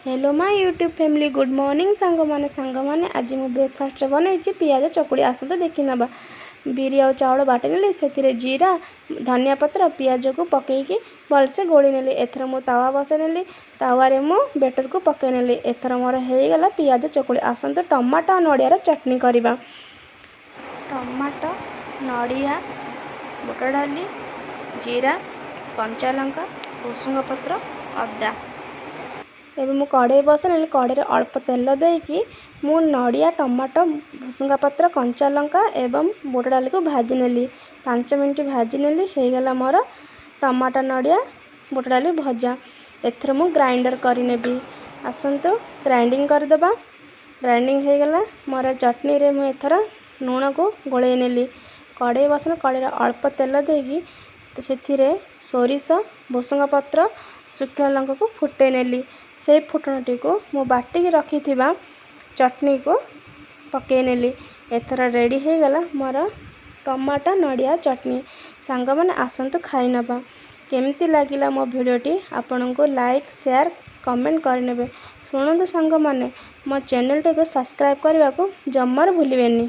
Hello my YouTube family, good morning ସାଙ୍ଗମାନେ। ସାଙ୍ଗମାନେ, ଆଜି ମୁଁ ବ୍ରେକଫାଷ୍ଟରେ ବନେଇଛି ପିଆଜ ଚକୁଳି। ଆସନ୍ତୁ ଦେଖିନେବା। ବିରି ଆଉ ଚାଉଳ ବାଟି ନେଲି। ସେଥିରେ ଜିରା, ଧନିଆ ପତ୍ର, ପିଆଜକୁ ପକାଇକି ଭଲସେ ଗୋଳି ନେଲି। ଏଥର ମୁଁ ତାୱା ବସାଇ ନେଲି। ତାୱାରେ ମୁଁ ବେଟରକୁ ପକାଇ ନେଲି। ଏଥର ମୋର ହେଇଗଲା ପିଆଜ ଚକୁଳି। ଆସନ୍ତୁ ଟମାଟୋ ଆଉ ନଡ଼ିଆର ଚଟଣି କରିବା। ଟମାଟୋ, ନଡ଼ିଆ, ବୁଟ ଡାଲି, ଜିରା, କଞ୍ଚା ଲଙ୍କା, ଭୃଷଙ୍ଗ ପତ୍ର, ଅଦା। ଏବେ ମୁଁ କଢ଼େଇ ବସାଇ ନେଲି। କଢ଼େଇରେ ଅଳ୍ପ ତେଲ ଦେଇକି ମୁଁ ନଡ଼ିଆ, ଟମାଟୋ, ଭୃଷଙ୍ଗ ପତ୍ର, କଞ୍ଚା ଲଙ୍କା ଏବଂ ବୁଟ ଡାଲିକୁ ଭାଜି ନେଲି। 5 ମିନିଟ୍ ଭାଜି ନେଲି। ହେଇଗଲା ମୋର ଟମାଟୋ, ନଡ଼ିଆ, ବୁଟ ଡାଲି ଭଜା। ଏଥର ମୁଁ ଗ୍ରାଇଣ୍ଡର କରିନେବି। ଆସନ୍ତୁ ଗ୍ରାଇଣ୍ଡିଙ୍ଗ କରିଦେବା। ଗ୍ରାଇଣ୍ଡିଙ୍ଗ ହେଇଗଲା ମୋର ଚଟଣିରେ। ମୁଁ ଏଥର ଲୁଣକୁ ଗୋଳେଇ ନେଲି। କଢ଼େଇ ବସାଇଲି। କଢ଼େଇରେ ଅଳ୍ପ ତେଲ ଦେଇକି ସେଥିରେ ସୋରିଷ, ଭୃଷଙ୍ଗ ପତ୍ର, ଶୁଖିଲା ଲଙ୍କାକୁ ଫୁଟେଇ ନେଲି। ସେଇ ଫୁଟଣଟିକୁ ମୁଁ ବାଟିକି ରଖିଥିବା ଚଟଣିକୁ ପକାଇ ନେଲି। ଏଥର ରେଡ଼ି ହେଇଗଲା ମୋର ଟମାଟୋ ନଡ଼ିଆ ଚଟଣି। ସାଙ୍ଗମାନେ, ଆସନ୍ତୁ ଖାଇନେବା। କେମିତି ଲାଗିଲା ମୋ ଭିଡ଼ିଓଟି ଆପଣଙ୍କୁ ଲାଇକ୍, ସେୟାର, କମେଣ୍ଟ କରିନେବେ। ଶୁଣନ୍ତୁ ସାଙ୍ଗମାନେ, ମୋ ଚ୍ୟାନେଲଟିକୁ ସବସ୍କ୍ରାଇବ୍ କରିବାକୁ ଜମାରୁ ଭୁଲିବେନି।